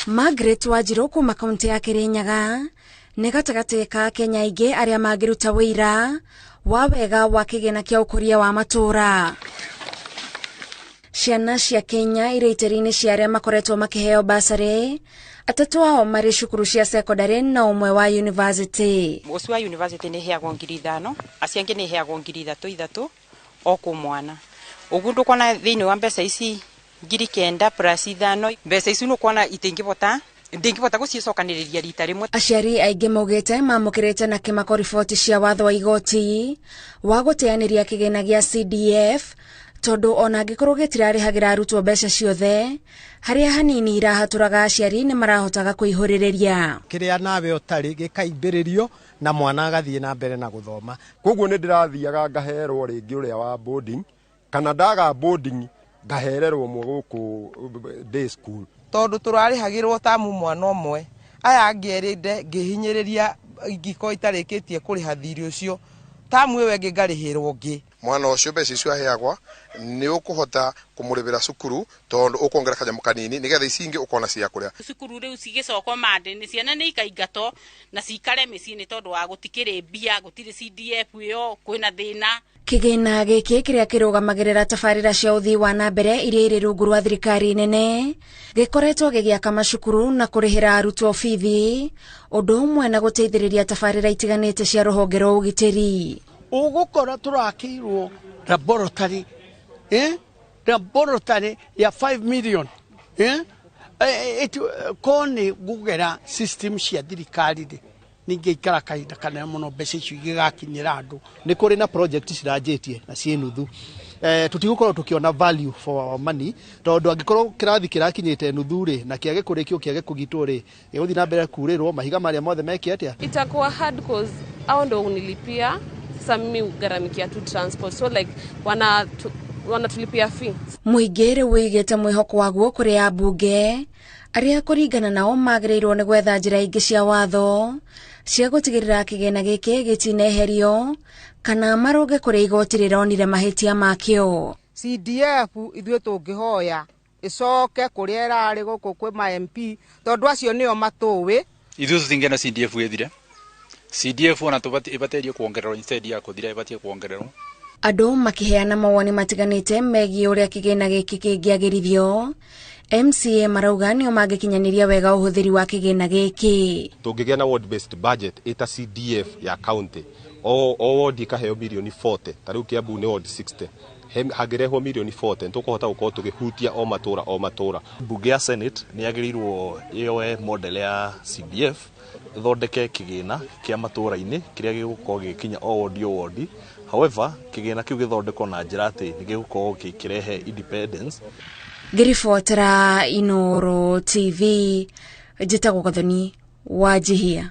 Margaret Wanjiru kuma kaunti ya Kirinyaga nĩ gatagatĩ ka Kenya aingĩ arĩa mangĩruta wĩira wa wega wa kĩgĩna kĩa ũkũria wa matũũra. Ciana cia Kenya irĩ itĩri-inĩ cia arĩa makoretwo makĩheo basarĩ, atatũ ao marĩ cukuru cia cekondarĩ na ũmwe wa yunivasĩtĩ. Ũcio wa university nĩ heagwo 5,000, acio angĩ nĩ heagwo 3,000 3,000 o kũ mwana. Ũguo ndũkuona thĩinĩ wa mbeca ici 9,000 plus 5, mbeca ici nũkuona itingĩbota, ndingĩbota gũcicokanĩrĩria rita rĩmwe. Aciari aingĩ maugĩte mamũkĩrĩte na kĩmako riboti cia watho wa igoti wa gũteanĩria kĩgĩna gĩa CDF, tondũ ona angĩkorwo gĩtirarĩhagĩra arutwo mbeca ciothe, harĩa hanini irahatũraga aciari nĩ marahotaga kũihũrĩrĩria. Kĩrĩa nawe ũtarĩ gĩkaimbĩrĩrio na mwana agathiĩ na mbere na gũthoma. Koguo nĩ ndĩrathiaga ngaherwo rĩngĩ ũrĩa wa boarding, kana ndaga boarding ngahererwo ũmwe gũkũ day school. Tondũ tũrarĩhagĩrwo tamu mwana ũmwe, aya angĩ erĩ ngĩhinyĩrĩria ingĩkorwo itarĩkĩtie kũrĩha thirĩ ũcio, tamu ĩyo ĩngĩ ngarĩhĩrwo ũngĩ. Mwana ũcio mbeca icio aheagwa nĩ ũkũhota kũmũrĩhĩra cukuru, tondũ ũkuongerera kanyamũ kanini nĩgetha ici ingĩ ũkona cia kũrĩa. Cukuru rĩu cigĩcokwo mande nĩ ciana nĩ ikaingatwo na cikare mĩciĩ nĩ tondũ wa gũtikĩrĩ mbia, gũtirĩ CDF ĩyo, kwĩna thĩna. Kĩgĩna gĩkĩ kĩrĩa kĩrũgamagĩrĩra tabarĩra cia ũthii wa na mbere iria irĩ rungu rwa thirikari nene gĩkoretwo gĩgĩaka macukuru na kũrĩhĩra arutwo bithi, ũndũ ũmwe na gũteithĩrĩria tabarĩra itiganĩte cia rũhonge rwa ũgitĩri. Ũgũkora tũrakĩirwo laboratory, laboratory ya 5 million, ko nĩ ngũgera system cia thirikari rĩ, ningĩikara kahinda kanene mũno mbeca icio igĩgakinyĩra andũ. Nĩ kũrĩ na project ciranjĩtie na ciĩ nuthu. Tũtigũkorwo tũkĩona value for our money, tondũ angĩkorwo kĩrathi kĩrakinyĩte nuthu rĩ, na kĩage kũrĩkio, kĩage kũgitwo rĩ, gĩgũthiĩ na mbere kurĩrwo mahiga marĩa mothe meke atĩa. Itakuwa hard cause hao ndo unilipia, sasa mimi ugharamikia tu transport, so like wanatulipia fee. Mũingĩ rĩu ũigĩte mwĩhoko waguo kũrĩ ambunge arĩa kũringana nao magĩrĩirwo nĩ gwetha njĩra ingĩ cia watho cia gũtigĩrĩra kĩgĩna gĩkĩ gĩtineherio kana marũnge kũrĩa igoti rĩronire mahĩtia makĩo. CDF ithuĩ tũngĩhoya ĩcoke kũrĩa ĩrarĩ gũkũ kwĩ ma MP, tondũ acio nĩo matũĩ. Ithuĩ tũtingĩenda CDF ĩthire. CDF ona ĩbataire kuongererwo instead ya kũthira, ĩbatiĩ kuongererwo. Andũ makĩheana mawoni matiganĩte megiĩ ũrĩa kĩgĩna gĩkĩ kĩngĩagĩrithio. MCA marauga nĩo mangĩkinyanĩria wega ũhũthĩri wa kĩgĩna gĩkĩ. Tũngĩgĩa na ward based budget ĩta CDF ya county, o ward ĩkaheo mirioni 40, ta rĩu Kiambu nĩ ward 60. Hangĩrehwo mirioni 40, nĩtũkũhota gũkorwo tũkĩhutia o matũra o matũra. Mbunge ya Senate nĩ yagĩrĩirwo yoe model ya CDF, ĩthondeke kĩgĩna kĩa matũra-inĩ kĩrĩa gĩgũkorwo gĩgĩkinya o ward o ward. However, kĩgĩna kĩu gĩthondekwo na njĩra atĩ nĩ gĩgũkorwo gĩkĩrehe independence. Ngĩribotera Inooro TV, njĩtagwo Gathoni Wanjihia.